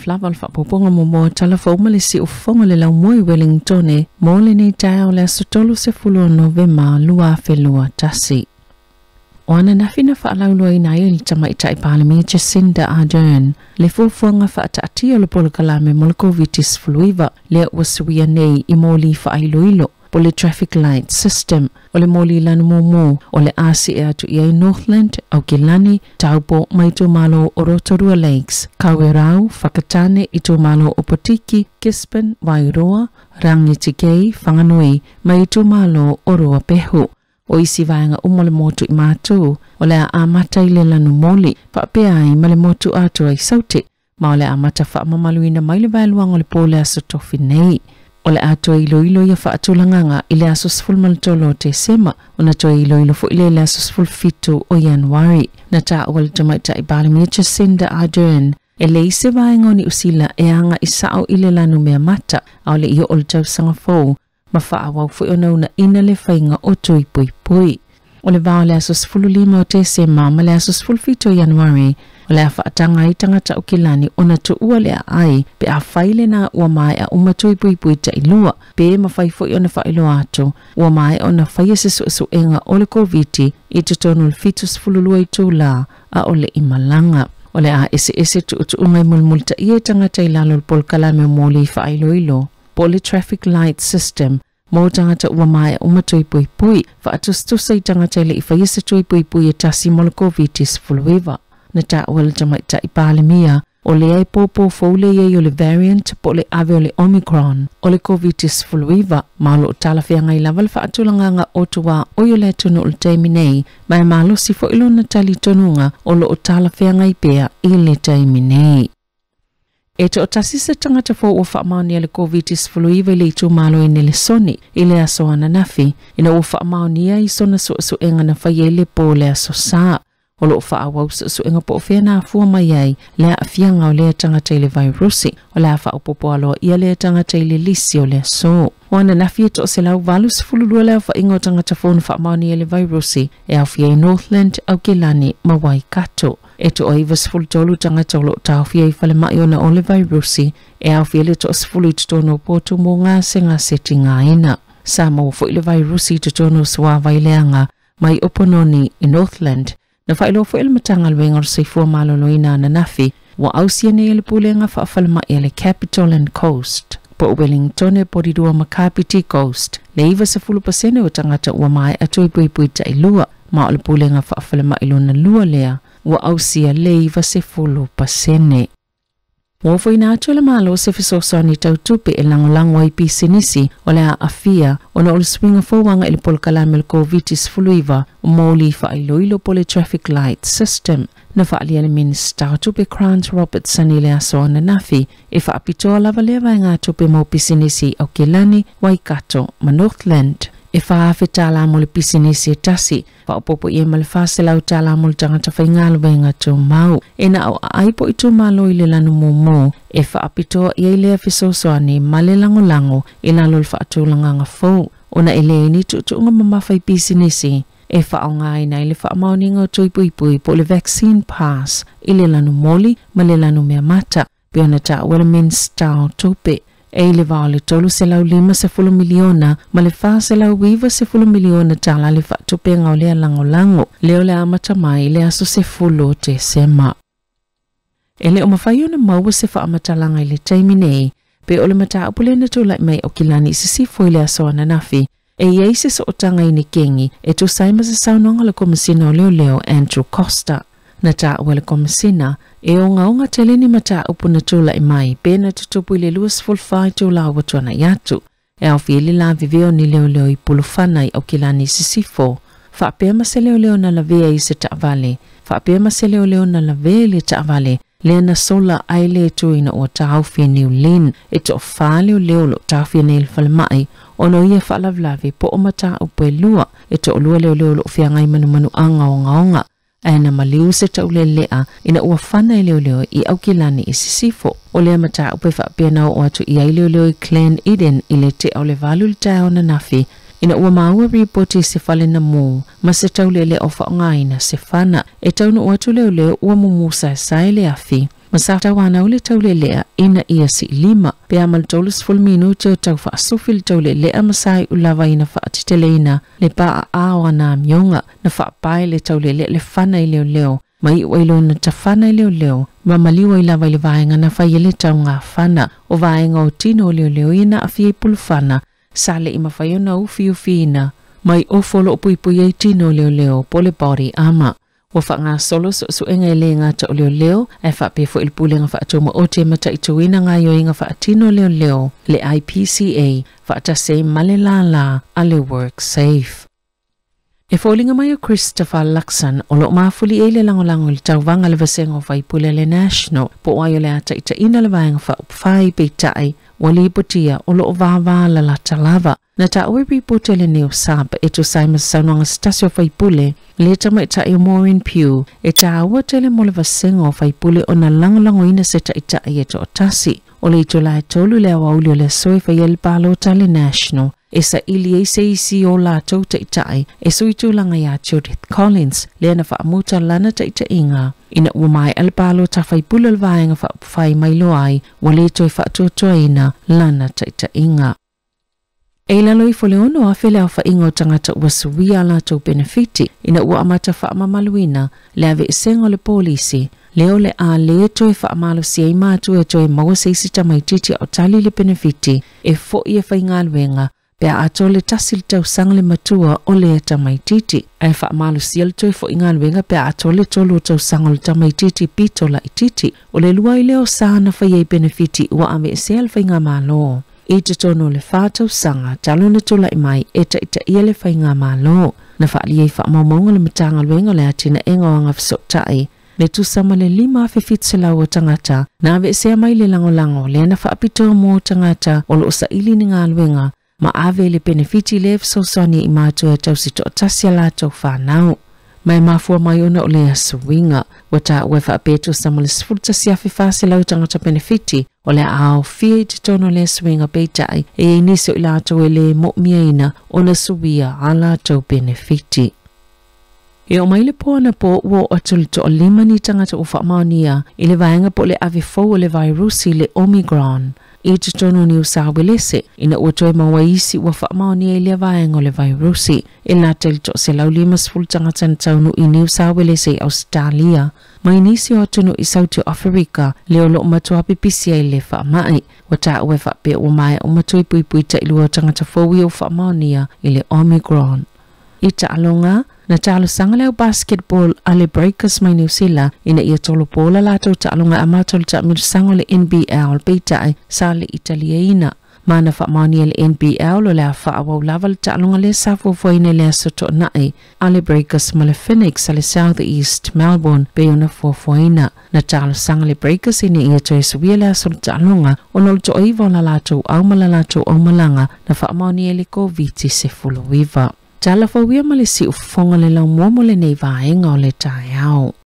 Flava le faapopoga muamua tala fou ma le siufofoga le laumua i Wellingtone mo lenei taeao le aso 30 o Novema 2021. O ananafi na faalauiloaina ai e le tamaitai Palemia Jacinda Ardern le fuafuaga faataatia o le polokalame mo le COVID-19 lea ua suia nei i moli faailoilo po le traffic light system o le moli lanu mumu o le a si'e atu i ai Northland, Aukilani, Taupo ma itumalo o Rotorua Lakes, Kawerau, Whakatane, itumalo o Potiki, Gisborne, Wairoa, Rangitikei, Whanganui ma itumalo o Ruapehu. O isi vaega uma o le motu i mātū o le a amata i le lanu moli faapea ai ma le motu atoa i Saute ma o le amata faamamaluina mai le vaeluaga o le po le aso tofi nei. O le a toe iloilo ia faatulagaga i le aso 13 o Tesema ona toe iloilo fo'i lea i le aso 17 o Ianuari. Na taua le tamaitai Palemia Jacinda Ardern e leai se vaega o Niusila e aga'i sa'o i le lanu mea mata a o le i oo le tausaga fou ma faaauau fo'i ona uunaina le faiga o tui puipui. O le va o le aso 15 o Tesema ma le aso 17 o Ianuari o le a faataga ai tagata Aukilani ona tuua le aai pe afai lena ua maea uma tui puipui tailua pe mafai fo'i ona faailoa atu ua maea ona faia se suesuega o le Koviti i totonu o le 72 itulā a o le i malaga. O le a eseese tuutuuga e mulimulitaia i tagata i lalo o le polokalame o moli faailoilo po o le traffic light system mo tagata ua maea uma tui puipui faatusatusa i tagata e le i faia se tui puipui e tasi mo le COVID-19. Na taua le tamaitai Palemia o lea e pōpō fou le iai o le variant po o le ave o le Omicron o le COVID-19 ma o loo talafeagai lava le faatulagaga o tuā oi o le atunuu i le taimi nei ma e malosi fo'i lona talitonuga o loo talafeagai pea i le taimi nei. E to'atasi se tagata fou ua faamaonia le COVID-19 i le itumalo i Nelesoni i le aso ananafi ina ua faamaonia i sona suesuega na faia i le pō le aso Sā. O loo faaauau suesuega po o fea na afua mai ai le aafiaga o lea tagata i le vairusi o le a faaopoopo aloaia lea tagata i le lisi o le aso. O ananafi e 182 le aofaiga o tagata fou na faamaonia i le vairusi e aofia i Northland, Aukilani ma Waikato. E 93 tagata o loo taofia i falemai ona o le vairusi e aofia le 10 i totonu o potu mo gasegase tigaina. Sa maua fo'i le vairusi i totonu o suāvai leaga mai Opononi i Northland. Na faailoa fo'i le Matagaluega o le Soifua Maloloina ananafi ua ausia nei e le Pulega Faafalemai a le Capital and Coast po o Wellingtone, Porirua ma Kapiti Coast le 90% o tagata ua maea toe puipui tailua ma o le Pulega Faafalemai lona lua lea ua ausia le 90%. Ua ofoina atu e le Malo se fesoasoani tau tupe e lagolago ai pisinisi o le a aafia ona o le suiga fou aga'i le polokalame o le COVID-19 o moli faailoilo po o le traffic light system. Na faaalia le Minisita o Tupe Grant Robertson i le aso ananafi e faapitoa lava lea vaegatupe mo pisinisi i Aukilani, Waikato ma Northland. E $4,000 mo le pisinisi e tasi, faaopoopo i ai ma le $400 mo le tagata faigaluega tumau. E na o aai po itumalo i le lanu mumu e faapitoa i ai lea fesoasoani ma le lagolago i lalo o le faatulagaga fou ona e leai ni tuutuuga mamafa i pisinisi e faaaogaina ai le faamaoniga o tui puipui po o le vaccine pass i le lanu moli ma le lanu mea mata pe ona taua le Minisita o Tupe. E i le va o le $350 miliona ma le $490 miliona le faatupega o lea lagolago lea o le amata mai i le aso 10 o Tesema. E le o mafai ona maua se faamatalaga i le taimi nei pe o le mataupu lea na tulai mai Aukilani i sisifo i le aso ananafi e i ai se sootaga i ni kegi e tusa ai ma se saunoaga a le Komesina o Leoleo Andrew Costa. Na taua le Komesina e ogaoga tele ni mataupu na tulai mai pe na tutupu i le 24 itulā ua tuana'i atu. E aofia ai le lavevea o ni leoleo i Pulufana i Aukilani i sisifo, faapea ma se leoleo na lavea i se taavale, faapea ma se leoleo na lavea i le taavale lea na sola ai le tu ina ua taofi e New Lynn. E toafa leoleo o loo taofia nei i le falemai ona o ia faalavelave po o mataupu e lua. E toalua leoleo o loo feagai manumanuaga ogaoga ae na maliu se taulelea ina ua fana e leoleo i Aukilani i sisifo. O lea mataupu e faapea na oo atu i ai leoleo i Glen Eden i le tea o le 8 i le taeao ananafi ina ua maua ripoti i se fale na mū ma se taulelea o faaaogaina se fana. E taunuu atu leoleo ua mumu saesae le afi Ma sa tauanau le taulelea ina ia si lima. Pe a ma le 30 minute o tau faasufi le taulelea ma sa i ulava ina faatiteleina le paa ao ana amioga na faapae le taulelea le fana i leoleo. Mai ua ilona tafana i leoleo ma maliua i lava i le vaega na fai e le taugafana o vaega o tino o leoleo ia na aafia i pulufana sa le i mafai ona ufiufiina mai ofo o loo puipui ai tino o leoleo po le body armor. Ua faagasolo suesuega e le gata o leoleo ae faapea foi le pulega faatumaote e mataituina gaioiga faatino leoleo le IPCA faatasi ai ma le lālā a le Work Safe. E foliga mai o Christopher Luxon o loo mafuli ai le lagolago i le tauvaga le vasega o faipule le National po o ai o le a taitaina le vaega faaupufai peitai ua lipotia o loo vāvā lalata lava. Na taua i ripoti a le Neo Sub e tusa ai ma se saunoaga se tasi o faipule le tamaitai o Maureen Pugh e tāua tele mo le vasega o faipule ona lagolagoina se taitai e toatasi. O le itula e 3 le aoauli o le aso e faia le palota le National e saili ai se isi o latou taitai e sui tulaga iā Judith Collins lea na faamuta lana taitaiga ina ua maea le palota faipule o le vaega faaupufai mai loa ai ua le toe faatuatuaina lana taitaiga. E lalo ifo le 6,000 le aofaiga o tagata ua suia a latou penefiti ina ua amata faamamaluina le aveesega o le polisi lea o le a lē toe faamalosia ai matua e toe maua se isi tamaititi a o tali le penefiti e fo'i e faigaluega pe a atoa le 1 le tausaga le matua o lea tamaititi ae faamalosia le toe fo'i galuega pe a atoa le 3 tausaga o le tamaititi pito laititi o le lua ai lea o sa na fai ai penefiti ua aveesea le faigamālō. I totonu o le 4 tausaga talu na tula'i mai e taitaia le faigamālō na faalia ai faamaumauga le Matagaluega o le atinaega o agafesootai le tusa ma le 5,700 o tagata na aveesea mai le lagolago lea na faapitoa mo tagata o loo saili ni galuega ma ave le penefiti le fesoasoani i matua e tausi toatasi a latou fanau. Mai mafua mai ona o le asuiga ua taua e faapea tusa ma le 11,400 tagata penefiti o le aofia i totonu o le asuiga peitai e iai nisi o i latou e lē mo'omiaina ona suia a latou penefiti. E o mai le po ana po ua o atu le 5 ni tagata ua faamaonia i le vaega po o le ave fou o le vairusi le Omicron i totonu o Niu Sauelese ina ua toe maua isi ua faamaonia i lea vaega o le vairusi e lata i le 150 tagata na taunuu i Niu Sauelese i Ausetalia mai nisi o atunuu i Sauti o Aferika lea o loo matua pipisi ai le faamai. Ua taua e faapea ua maea uma toe puipui tailua o tagata fou ia ua faamaonia i le Omicron. I taaloga na talosaga le au basketball a le Breakers mai New Zealand ina ia tolopo la latou taaloga amata o le taamilosaga o le NBL peitai sa le italiaina. Ma na faamaonia le NBL o le a faaauau lava le taaloga lea sa fuafuaina i le aso toonai a le Breakers ma le Phoenix a le South East Melbourne pe ona fuafuaina. Na talosaga le Breakers ina ia toe suia le aso o le taaloga ona o le toaiva o la latou au ma la latou aumalaga na faamaonia i le COVID-19. Tala fauia ma le siufofoga le laumua mo lenei vaega o le taeao.